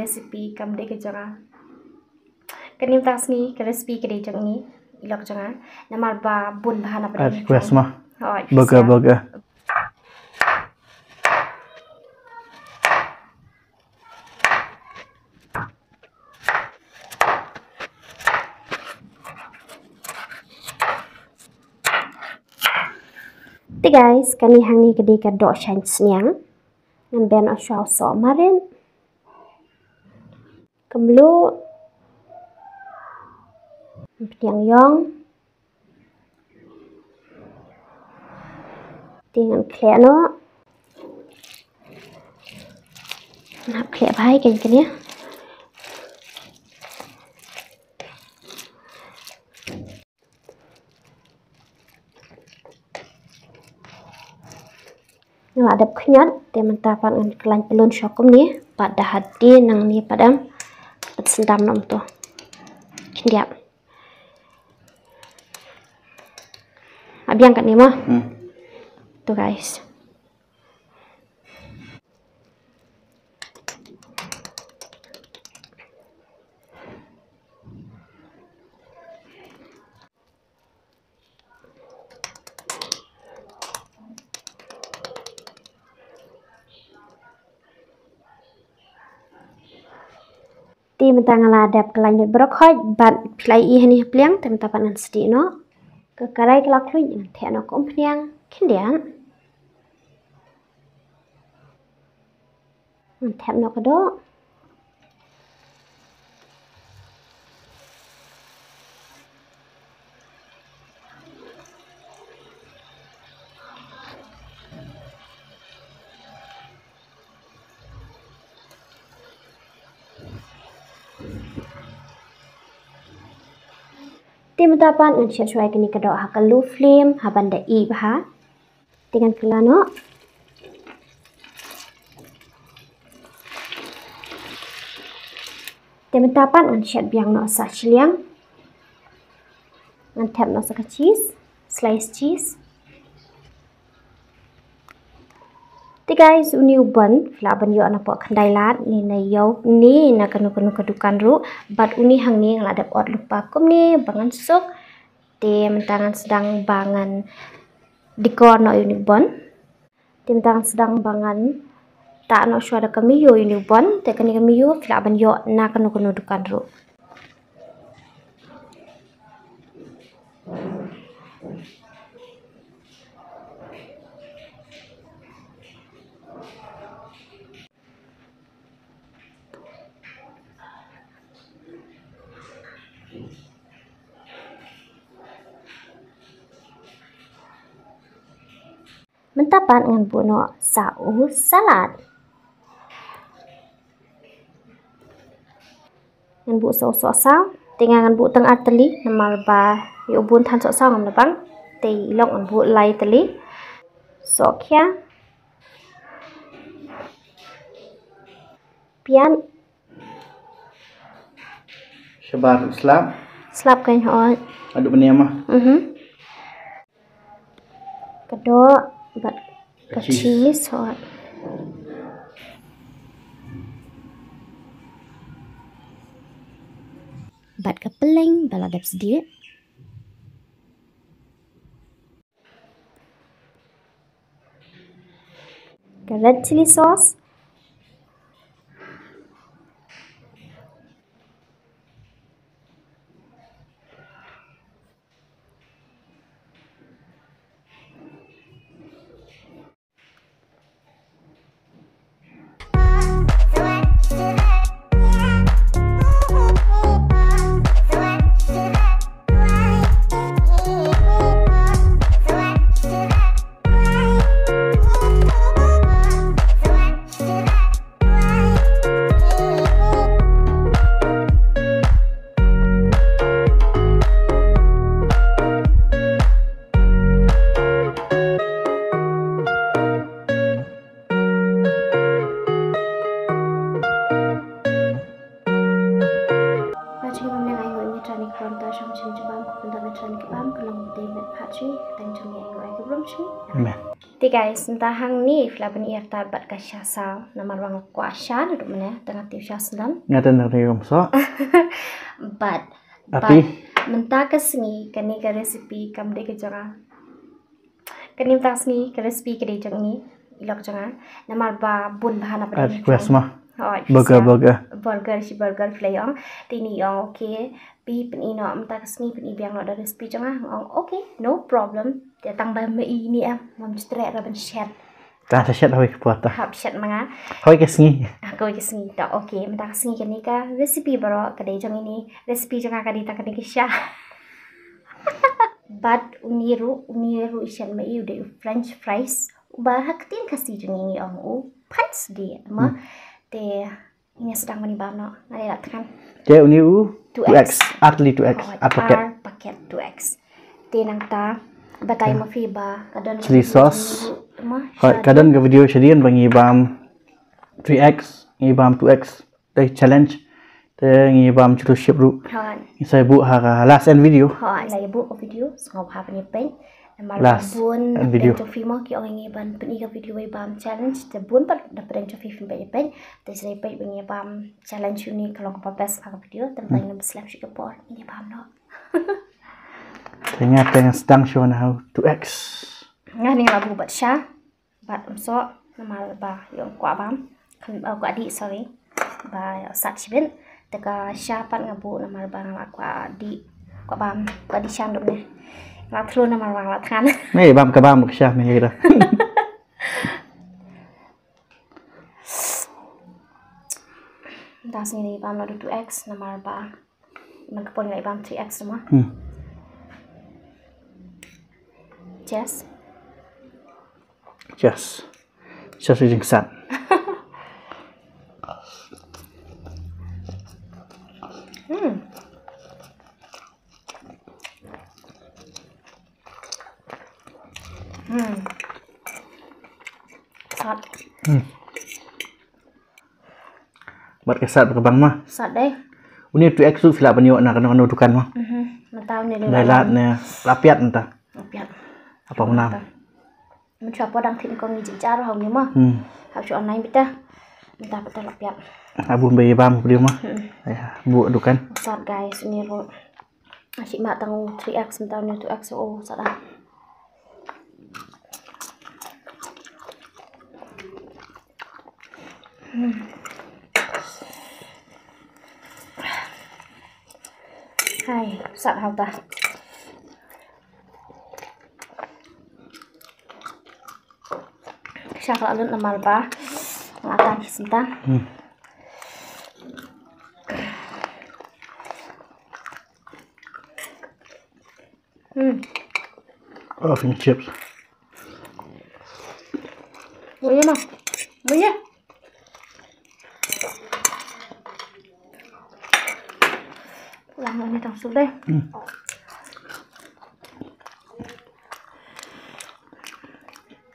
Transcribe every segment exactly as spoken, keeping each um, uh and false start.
Recipe kam dei ka jong nga. Kane mynta ka sngi ka recipe ka dei jong ngi, i lok jong nga. Namar ba bun bha na pdeng. Request ma. Hooid, burger, burger. Te guys, kane hangne ka dei ka doh shaiñ sniang. Ngan ber noh shuwa u soh marit. Ka mluh. Pdiang ïong. Te ngan khleh noh. Ngan hap khleh bha ïa kane. Nga la dep khñiot, te mynta pat ngan khlaiñ pyllun shuwa kumne, pat da hadien nangne pat em, pat sdang noh mynta. Khyndiat. Ap biang katne mo. Hmm. To guys. Te mynta nga la dep khlaiñ lut baroh khoit bad phi la ïohi hangne ha pliang, te mynta pat ngan sdieh noh. Ka karai ka la khluit, ngan theh noh ka umphniang khyndiat. Ngan thep noh ka doh. Te mynta pat ngan shet shuwa ïa kane ka doh ha ka low flame, haba nda ih bha. Te ngan kylla noh. Te mynta pat ngan shet biang noh sa shiliang. Ngan thep noh sa ka cheese, slice cheese. Te guys, une u bon phi lah ban ïoh na poh khyndai lad ne na ïew ne na kano kano ka dukan ruh. Bad une hangne nga la dep ot lypa kumne ba ngan suk. Te mynta ngan sdang ba ngan decor noh ïa une u bon. Te mynta ngan sdang ba ngan tah noh shuwa da ka mayo ïa une u bon. Te kane ka mayo phi lah ban ïoh na kano kano dukan ruh. Mynta pat ngan buh noh sa u salad. Ngan buh sa u sohsaw, te nga ngan buh tang ar tylli, namar ba ïa u bun than sohsaw ngam da bang, te i lok ngan buh lai tylli. Sohkhia. Piat. Shabar slap. Slap kan hoi. Adu bniam ah. Mhm. Ka doh bad ka cheese hoi. Bad ka pylleng ba la dep sdieh. Ka red chili sauce. Ani kwan ta shong shin jabam ko pynta na tran ki bam ko long te met phat shi tang jong ngi ai ngai ko brum shi. Amen. Te guys, nta hang ni fla ban ir ta bat ka sha sa namar wang kwa sha na dum ne tang ati sha sendam. Ngata na ri rum so. But Ati? But mynta ka sngi kani ka recipe kam dei ka jong nga. Kani mynta ka sngi ka recipe ka dei jong ni ilok jong nga. Namar ba bun bahan apa At dei request jong. Ma. Oh, burger, burger. Burger shi burger fla ong. Te ni ong okay. Pi pyn i no mynta ka sngi pyn i biang no da recipe jong nga. Ong okay, no problem. Te tang ba me i ni am mam jtre ra ban shet. Ta sa shet hoi ka pota. Hap shet ma nga. Hoi ka sngi. Ah, hoi ka sngi ta okay. Mynta ka sngi kani ka recipe baro ka dei jong ni recipe jong nga ka dei ta kani ka sha. But uni ru uni ru ishan ma iu de u French fries. Ba haktin ka si jong ni ong u pants di ma. Hmm. Te ini sedang mani bam no ngani lat kan. Te uni u two X. Two X. Atli two X. Oh, at paket. Ar paket two X. Te nang ta batai ma fi ba kadon chili sauce. Ma. Hoi kadon ka video shadien ba ngi bam three X ngi bam two X. Dei challenge. Te ngi bam chutu ship ru. Hon. Ngi sai bu ha ka last end video. Hon, lai bu video sngob ha pynipeng. Namar last bun end video. Pynipeng to fimo ki ong ngi ban pynipeng video wei bam challenge. Te bun pat da pynipeng to fimo pynipeng. Te sai pynipeng ngi bam challenge uni ka long ka best ha ka video. Te bang nam slap shi ka por ngi bam no. Te nga te nga stang shu na how to X. Nga ni nga bu bat sha. Bat um so namar ba yong kwa bam kan uh, kwa di sorry ba sat shibit. Teka sha pat nga bu namar ba nga kwa di kwa bam kwa di shan dum ne. Nga thlu namar ba nga than. Ni bam ka bam ka sha ni kita. Das ni bam la du two X namar ba man ka pon ngai bam three X ma. Hmm. Yes. Yes. Yes, ujing san. Hmm. Hmm. Sat. Hmm. Bat ka sat ka bang ma. Sat dei. Uni tu ek su fila ban yo na kano kano dukan ma. Mhm. Mata uni dei. Dai lat ne lapiat nta. Lapiat. Apa muna. Mun chwa podang tin kong ni jijar hau ni ma. Hmm. Hau chu online bita. Mata pata lapiat. Abun bayi bam beli ma. Hmm. Ya, bu dukan. Sat guys, uni ro. Asyik mak tang three X mata uni two X o sat ah. Hmm. Hai, sat hau ta. Sha ka lut namar ba nga tang ki senta. Hmm. Hmm. Oh, fish and chips. Boleh mah. Boleh. Pulang lagi tang sudah. Hmm.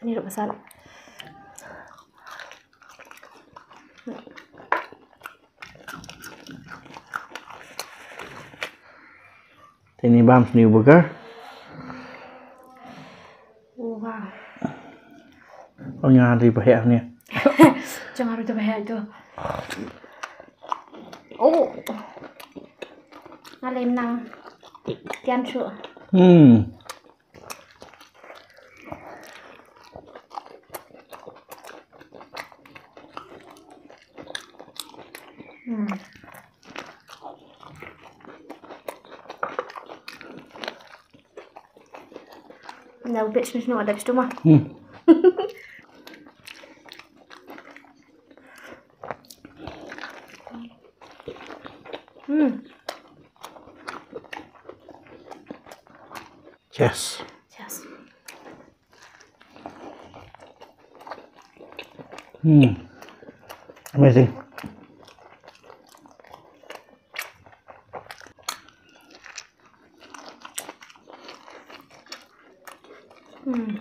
Ini dah pasal. Te ni bam sni u burger. Wow. Oh, nga ri baheh ni. Jangan ri baheh tu. Oh. Ngalem nang. Tian chu. Hmm. Hmm. Now bitch nis no ada cuma. Hmm. Hmm. Yes. Yes. Hmm. Amazing. Hmm.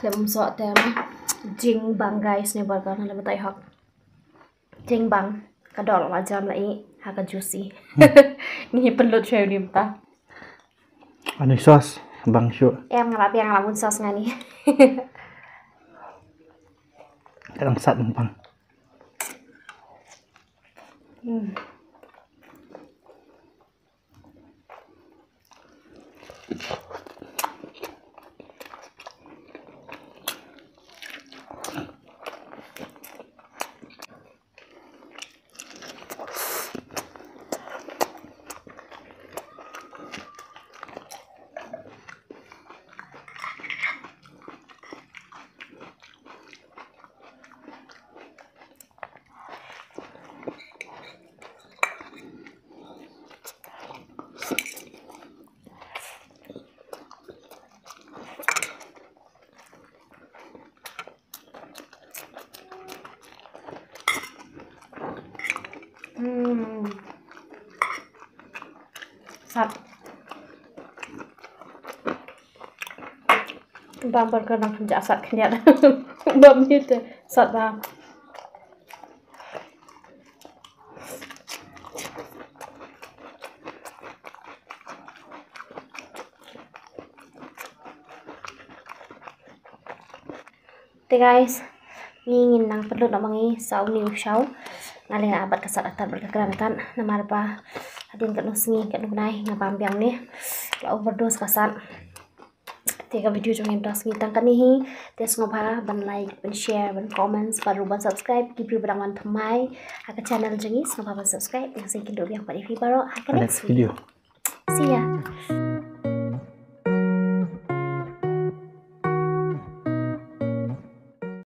Lem so tem jingbang guys ne burger na lem tai hok. Jingbang ka dol ma jam la i ha ka juicy. Ngi pynlut shwe nim ta. Ani sauce bang shu. Em ngala biang la mun sauce ngani. Kadang sat bang. Hmm. Hmm. Sat. Bang burger nang khyndiat sat khyndiat. Bam ni te sat ba. Te guys, ngi ngin nang pynlut noh ma ngi sa une u show. Nga leh nga bat ka sat atat bat ka kran atat namar ba hadien katno sngi katno bnai nga bam biang ne. La overdose ka sat. Te ka video jong ngi dos ngi tang kane hi. Te sngewbha ban like, ban share, ban comments, ban ruh ban subscribe. Ki briew ba dang wan thymmai ha ka channel jong ngi sngewbha ban subscribe. Nga sa ïakynduh biang pat ïa phi baroh ha ka next video. See ya.